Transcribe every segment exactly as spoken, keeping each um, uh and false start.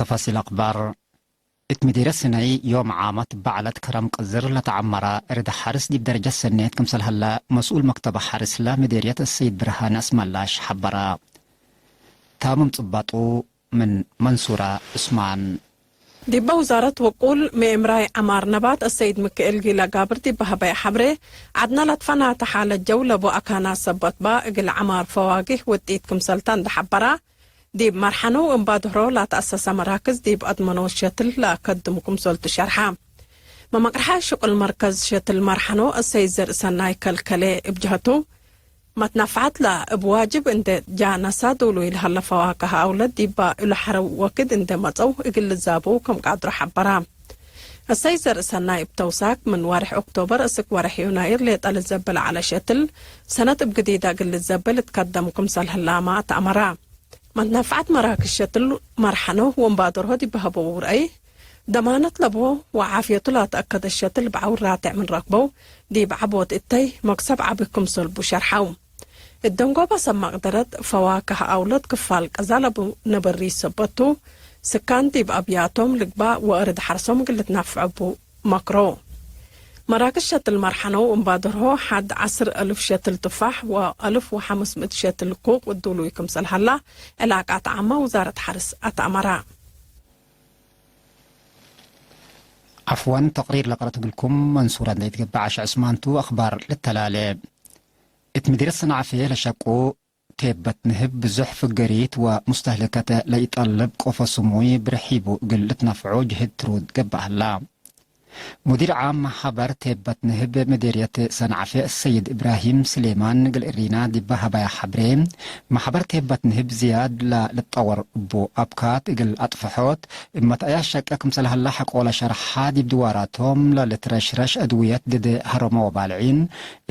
ተፋሲል አክባር። እት ምዴርየት ስነይ ዮም ዓመት በዐለት ከረም ቅዝር ለተዐመረ እርድ ሐርስ ዲብ ደረጀት ሰኔት ክምሰል ሀለ፣ መስኡል መክተብ ሐርስ ለምዴርየት አሰይድ ብርሃነ አስመላሽ ሐበረ። ታምም ጽባጡ ምን መንሱረ ዑስማን። ዲበ ውዛረት ወቁል ምእምራይ ዐማር ነባት አሰይድ ምክኤል ጊላ ጋብር ዲበ ሀበየ ሐብሬ፣ ዐድነ ለትፈናተ ሓለት ጀው ለቡ አካናት ሰበት በ፣ እግል ዐማር ፈዋጊህ ውጢት ክምሰልተ እንደ ሐበረ፣ ዲብ መርሐኑ እምባድህሮ ላተአሰሰ መራክዝ ዲብ አድመኖት ሸትል ለአከድሙ ክምሰልቱ ሸርሐ። መመቅርሐ ሽቁል መርከዝ ሸትል መርሐኑ አሰይድ ዘርእሰናይ ከልከሌ እብ ጀሀቱ፣ መትነፈዐት ለእብ ዋጅብ እንዴ ጃነሰ ዱሉይ ለሀለ ፈዋክህ አውለት ዲበ እሉ ሐረው ወክድ እንዴ መጸው እግል ልዛበው ከም ቃድሮ ሐበረ። አሰይድ ዘርእሰናይ እብ ተውሳክ፣ ምን ወሬሕ ኦክቶበር እስክ ወሬሕ ዮናይር ሌጠ ልዘበ ለዐለ ሸትል፣ ሰነት እብ ግዲደ እግል ልዘበ ልትከደም ክምሰል ህላመ ተአመረ። መትነፈዐት መራክዝ ሸትል መርሐኖ ወእምባደርሆ ዲብ ሀበው ረአይ፣ ደማነት ለብዎ ወዓፍየቱ ለተአከደ ሸትል በዐውር ራቴዕ ምን ረክበው፣ ዲብ ዐቦት እተይ መክሰብ ዐቢ ክምሰል ቡ ሸርሐው። እት ደንጎበ ሰብ መቅደረት ፈዋክህ አውለት ክፋል ቀዛ ለቡ ነበሪ ሰበት ቱ፣ ስካን ዲብ አብያቶም ልግባእ ወእርድ ሐርሶም እግል ልትነፍዐ ቡ መክሮ። መራክዝ ሸትል መርሐነው እምባደርሆ ሐድ ዐስር አልፍ ሸትል ትፋሕ ወአልፍ ወሐምስ ምእት ሸትል ኩቅ ዱሉይ ክምሰል ሀላ ዕላቃት ዓመ ውዛረት ሐርስ አትአመረ። ዐፍወን፣ ተቅሪር ለቀረት እግልኩም መንሱረ እንዴ ኢትገብእ ዐሸ ዕስማን ቱ። አክባር ልተላሌ። እት ምዲረት ሰንዓፌ ለሸቁ ቴበት ንህብ ብዙሕ ፍገሪት ወሙስተህልከት ለኢጠልብ ቆፎ ስሙይ ብርሒቡ እግል ልትነፍዑ ጅህድ ትሩድ ገብእ ሀላ። ሙዲር ዓም መሐበር ቴበት ንህብ ምዴርየት ሰንዓፌ አሰይድ እብራሂም ስሌማን እግል እሪና ዲበ ሀበያ ሐብሬ፣ መሐበር ቴበት ንህብ ዝያድ ለልትጠወር እቡ አብካት እግል አጥፍሖት እብ መትአያ ሸቄ ክምሰል ሀላ ሐቆለ ሸርሓ፣ ዲብ ድዋራቶም ለልትረሽረሽ አድውየት ድድ ሀሮመ ወባልዒን፣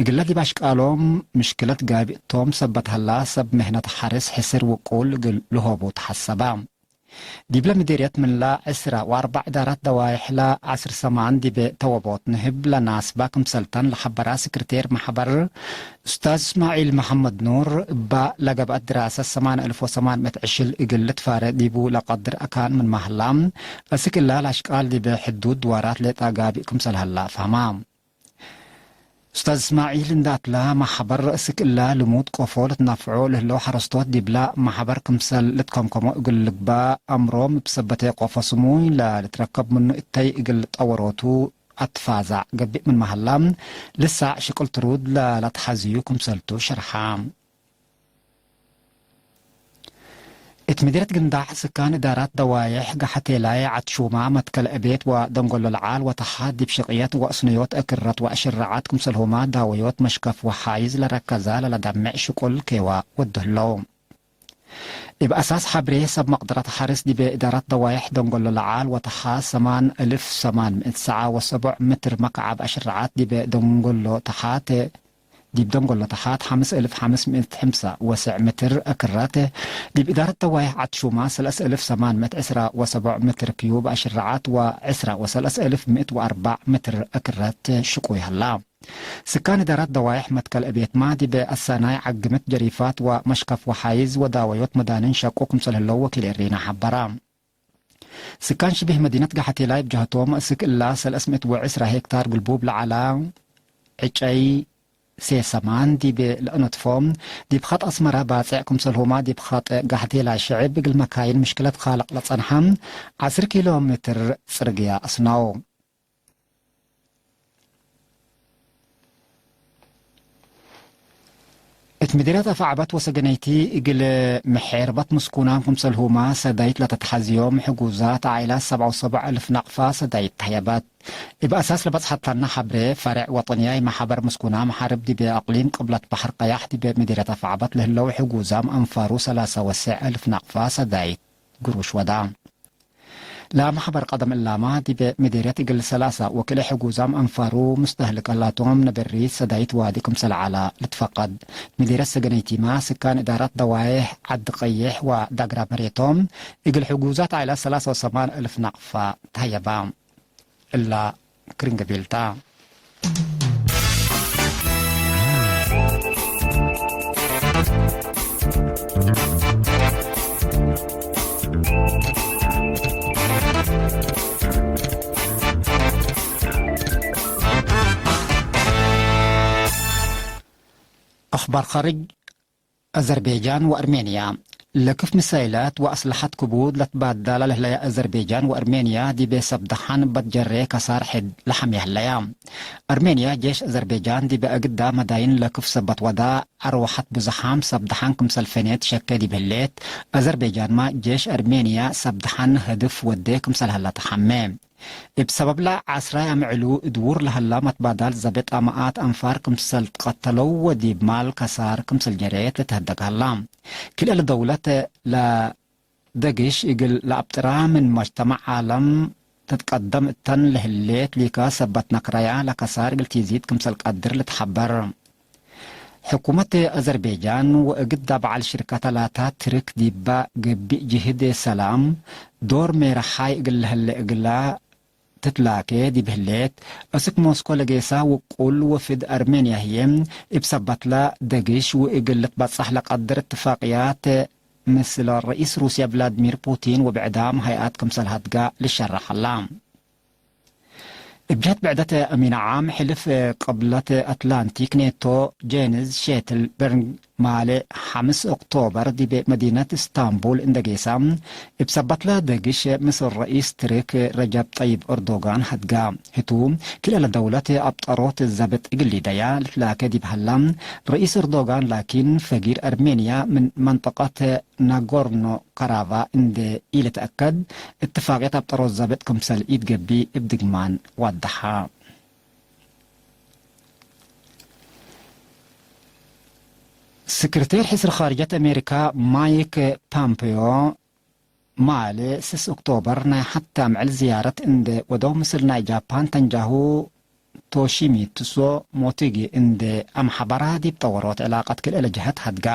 እግለ ዲብ አሽቃሎም ምሽክለት ጋብእ ቶም ሰበት ሀላ፣ ሰብ ምህነት ሐርስ ሕስር ውቁል እግል ልሆቡ ተሐሰባ። ዲብለ ምዴርየት ምንላ ዕስራ ወአርበዕ እዳራት ደዋይሕ ለዐስር ሰማን ዲብ ተወቦት ንህብ ለናስባ ክምሰልተን ለሐበራ ስክርቴር መሐበር ኡስታዝ እስማዒል መሐመድ ኑር፣ እባ ለገብአት ድራሰት ሰማን አልፍ ወሰማን ምእት ዕሽል እግል ልትፋረ ዲቡ ለቀድር አካን ምንመ ሀላ፣ አስክ እላ ለአሽቃል ዲብ ሕዱድ ድዋራት ሌጣ ጋብእ ክምሰል ሀላ ፈህማ። ኡስታዝ እስማዒል እንደ አትላ፣ መሐበር እስክ እላ ልሙድ ቆፎ ልትናፍዖ ለህለው ሐረስቶት ዲብላ መሐበር ክምሰል ልትከምከሞ እግል ልግባእ አምሮም እብ ሰበተ ቆፎ ስሙይ ለልትረከብ ምኑ እተይ እግል ጠወሮቱ አትፋዛዕ ገብእ ምንመ ሀላ፣ ልሳዕ ሽቅል ትሩድ ለለትሐዝዩ ክምሰልቱ ሸርሐ። እት ምዲረት ግንዳዕ ስካን እዳራት ደዋዬሕ፣ ገሐቴላይ፣ ዐትሹማ፣ መትከል እቤት ወደንጎሎ ለዓል ወተሓት ዲብ ሽቅየት ወእስንዮት እክረት ወአሽረዓት ክምሰልሁማ ዳወዮት መሽከፍ ወሓይዝ ለረከዘ ለለደምዕ ሽቁል ኬዋ ወዱ ህለው። እብ አሳስ ሐብሬ ሰብ መቅደረት ሐርስ ዲብ እዳራት ደዋዬሕ ደንጎሎ ለዓል ወተሓት ሰማን አልፍ ሰማን ምእት ሰዓ ወሰቦዕ ምትር መክዓብ አሽረዓት ዲብ ደንጎሎ ተሓት ዲብ ደንጎሎ ተሓት ሐምስ እልፍ ሐምስ ምእት ሕምሳ ወሰዕ ምትር እክረት፣ ዲብ እዳረት ደዋይሕ ዐትሹማ ሰለስ እልፍ ሰማን ምእት ዕስራ ወሰቦዕ ምትር ክዩብ አሽረዓት ወዕስራ ወሰለስ እልፍ ምእት ወአርበዕ ምትር እክረት ሽቁይ ሀላ። ስካን እዳራት ደዋይሕ መትከል እቤትማ፣ ዲብ አሳናይ ዐግምት ጀሪፋት ወመሽከፍ ወሓይዝ ወዳወዮት መዳንን ሸቁ ክምሰል ህለው ወኪል እሪና ሐበራ። ስካን ሽቢህ መዲነት ገሐቴላይ እብ ጀህቶም፣ እስክ እላ ሰለስ ምእት ወዕስራ ሄክታር ግልቡብ ለዐላ ዕጨይ ሴሰማን ዲብ ለአነትፎ፣ ዲብ ኸጥ አስመረ ባጽዕ ክምሰልሁማ ዲብ ኸጥ ገሐቴላይ ሽዕብ እግል መካይን ምሽክለት ካልቅ ለጸንሐ ዐስር ኪሎ ሜትር ጽርግያ አስነው። እት ምዲርየት አፍዐበት ወሰገነይቲ እግል ምሔርበት ምስኩናም ክምሰልሁማ ሰዳይት ለተትሐዝዮም ሕጉዛት ዓኢላት ሰብዓ ወሰቡዕ እልፍ ናቅፋ ሰዳይት ተህየበት። እብ አሳስ ለበጽሐት ለነ ሐብሬ፣ ፈሬዕ ወጠንያይ መሐበር ምስኩናም ሐርብ ዲብ አቅሊም ቅብለት በሐር ቀያሕ ዲብ ምዲርየት አፍዐበት ለህለው ሕጉዛም አንፋሩ ሰላሳ ወሰዕ እልፍ ናቅፋ ሰዳይት ግሩሽ ወዳ። ለመሐበር ቀደም እላመ፣ ዲብ ምዴርየት እግል ሰላሳ ወክልኤ ሕጉዛም አንፋሩ ሙስተህልከ ላቶም ነበሪት ሰዳይት ዋዲ ክምሰል ዐላ ልትፈቀድ። ምዴርየት ሰገነይቲመ፣ ስካን እዳራት ደዋዬሕ ዐዲ ቀይሕ ወዳግራ መሬቶም፣ እግል ሕጉዛት ዓኢላት ሰላሳ ወሰማን እልፍ ናቅፋ ተሀየባ። እላ ክሪንገቤልታ። አኽባር ካርጅ። አዘርቤጃን ወአርሜንያ። ለክፍ ሚሳይላት ወአስለሐት ክቡድ ለትባደላ ለህለያ አዘርቤጃን ወአርሜንያ፣ ዲቤ ሰብ ደሓን በትጀሬ ከሳር ሕድ ለሐምየ ህለያ። አርሜንያ፣ ጄሽ አዘርቤጃን ዲበ አግዳ መዳይን ለክፍ ሰበት ወዳ፣ አርወሐት ብዝሓም ሰብ ደሓን ክምሰል ፈኔት ሸኬ ዲብ ህሌት፣ አዘርቤጃንማ፣ ጄሽ አርሜንያ ሰብ ደሓን ህድፍ ወዴ ክምሰል ሀላ ተሐሜ። እብ ሰበብላ ዐስራይ አምዕሉ እድውር ለሀላ መትባዳል ዘብጥ አማአት አንፋር ክምሰል ትቀተለው ወዲብ ማል ከሳር ክምሰል ጀሬት ልትሀደግ ሀላ። ክልኤ ለደውለት ለደግሽ እግል ለአብጥራ ምን መጅተመዕ ዓለም ትትቀደም እተን ለህሌት ሊከ ሰበት ነክረያ ለከሳር እግል ቲዚድ ክምሰል ቀድር ልትሐበር። ሕኩመት አዘርቤጃን ወእግዳ በዐል ሽርከተ ላታ ትርክ ዲባ ገብእ ጅህድ ሰላም ዶር ሜርሓይ እግል ለህለ እግላ ትትላኬ ዲብ ህሌት፣ እስክ ሞስኮ ለጌሳ ውቁል ወፍድ አርሜንያ ህዬ፣ እብ ሰበትላ ደግሽ ወእግል ልትበጸሕ ለቀድር እትፋቅያት ምስል ረኢስ ሩስያ ቭላድሚር ፑቲን ወብዕዳም ሀይአት ክምሰል ሀድጋ ልሸረሕ ሀላ። እብ ጀህት ብዕደት አሚን ዓም ሕልፍ ቅብለት አትላንቲክ ኔቶ ጄንስ ሼትልበርግ ማሌ ሐምስ ኦክቶበር ዲብ መዲነት እስታንቡል እንደ ጌሳ፣ እብ ሰበትለ ደግሽ ምስል ረኢስ ትርክ ረጀብ ጠይብ እርዶጋን ሀድጋ። ህቱ፣ ክልኤ ለደውለት አብጠሮት ዘብጥ እግል ሊደያ ልትላከ ዲብ ሀላ፣ ረኢስ እርዶጋን ላኪን ፈጊር አርሜንያ ምን መንጠቀት ናጎርኖ ካራባ እንዴ ኢልትአከድ፣ እትፋቅየት አብጠሮት ዘብጥ ክምሰል ኢትገብእ እብ ድግማን ወደሐ። ስክርቴር ሕስር ኻርጀት አሜሪካ ማይክ ፖምፔዮ ማሌ ስስ ኦክቶበር ናይ ሐቲ አምዕል ዝያረት እንዴ ወደው ምስል ናይ ጃፓን ተንጃሁ ቶሺሚትሶ ሞቱጊ እንዴ አምሐበራ፣ ዲብ ጠወሮት ዕላቀት ክልኤ ለጀሀት ሀድጋ።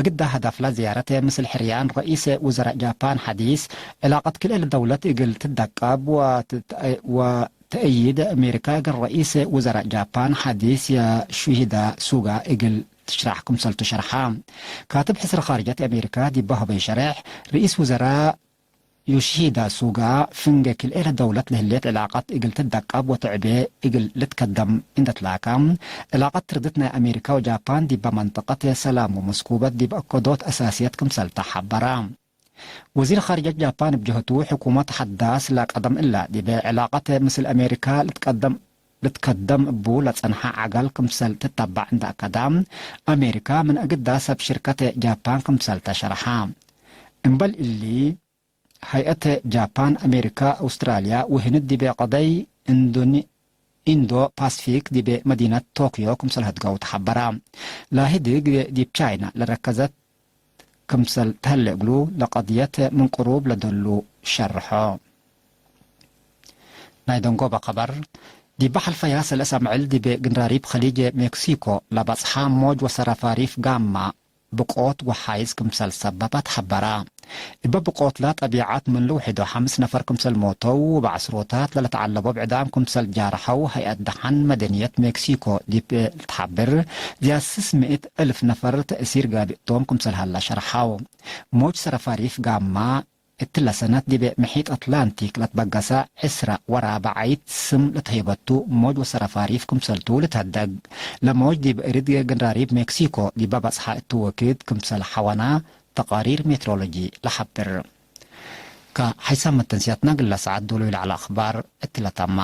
እግዳ ሀዳፍላ ዝያረት ምስል ሕርያን ረኢስ ውዘራእ ጃፓን ሐዲስ፣ ዕላቀት ክልኤ ለደውለት እግል ትደቀብ ወትትአ-፣ ወተአይድ አሜሪካ እግል ረኢስ ውዘራእ ጃፓን ሐዲስ ዮሺሂዳ ሱጋ እግል ትሽራሕ ክምሰልቱ ሸርሐ። ካትብ ሕስር ኻርጀት አሜሪካ ዲብ ሀበዩ ሸሬሕ፣ ርኢስ ውዘራእ ዮሺሂዳ ሱጋ፣ ፍንጌ ክልኤ ለደውለት ለህሌት ዕላቀት እግል ትደቀብ ወትዕቤ እግል ልትከደም እንዴ ትላከ፣ ዕላቀት ትርድት ናይ አሜሪካ ወጃፓን ዲበ መንጠቀት ሰላም ወመስኩበት ዲብ አከዶት አሳስየት ክምሰልተ ሐበረ። ወዚር ኻርጀት ጃፓን እብ ጀህቱ፣ ሕኩመት ሐዳስ ለቀደም እላ ዲበ ዕላቀት ምስል አሜሪካ ልትቀደም፣ ልትከደም እቡ ለጸንሐ ዐገል ክምሰል ትተባዕ እንዴ አከደ፣ አሜሪካ ምን እግዳ ሰብ ሽርከት ጃፓን ክምሰልተ ሸርሐ። እምበል እሊ፣ ሀይአት ጃፓን፣ አሜሪካ፣ አውስትራልያ ወህንድ ዲበ ቀደይ እንዱኒ-፣ ኢንዶ ፓስፊክ ዲበ መዲነት ቶክዮ ክምሰል ህድገው ተሐበራ። ለህድግ ዲብ ቻይና ለረከዘት ክምሰል ተህለ እግሉ፣ ለቀድየት ምን ቅሩብ ለደሉ ሸርሖ። ናይ ደንጎበ ከበር፣ ዲበ ሐልፈያ ሰለስ አምዕል ዲበ ግንራሪብ ከሊጅ ሜክሲኮ ለበጽሐ ሞጅ ወሰረፋሪፍ ጋማ፣ ብቆት ወሓይዝ ክምሰል ሰበበት ሐበራ። እበ ብቆትለ ጠቢዐት ምን ልውሕዶ ሐምስ ነፈር ክምሰል ሞተው ወበዐስሮታት ለለተዐለቦ ብዕዳም ክምሰል ጃርሐው ሀይአት ደሐን መደንየት ሜክሲኮ ዲብ ልትሐብር፣ ዝያድ ስስ ምእት እልፍ ነፈር ተእሲር ጋብእ ቶም ክምሰል ሀላ ሸርሐው። ሞጅ ሰረፋሪፍ ጋማ፣ እትለ ሰነት ዲብ ምሒጥ አትላንቲክ ለትበገሰ ዕስረ ወራብዓይት ስም ለተህየበቱ ሞጅ ወሰረፋሪፍ ክምሰልቱ ልትሀደግ። ለሞጅ ዲብ እርድ ግንራሪብ ሜክሲኮ ዲበ በጽሐ እቱ ወክድ ክምሰል ሐወና ተቃሪር ሜትሮሎጂ ለሐብር። ከሐይሳም መተንስያትና ግለ ሰዓት ዶሎ ለዐለ አኽባር እትለ ተማ።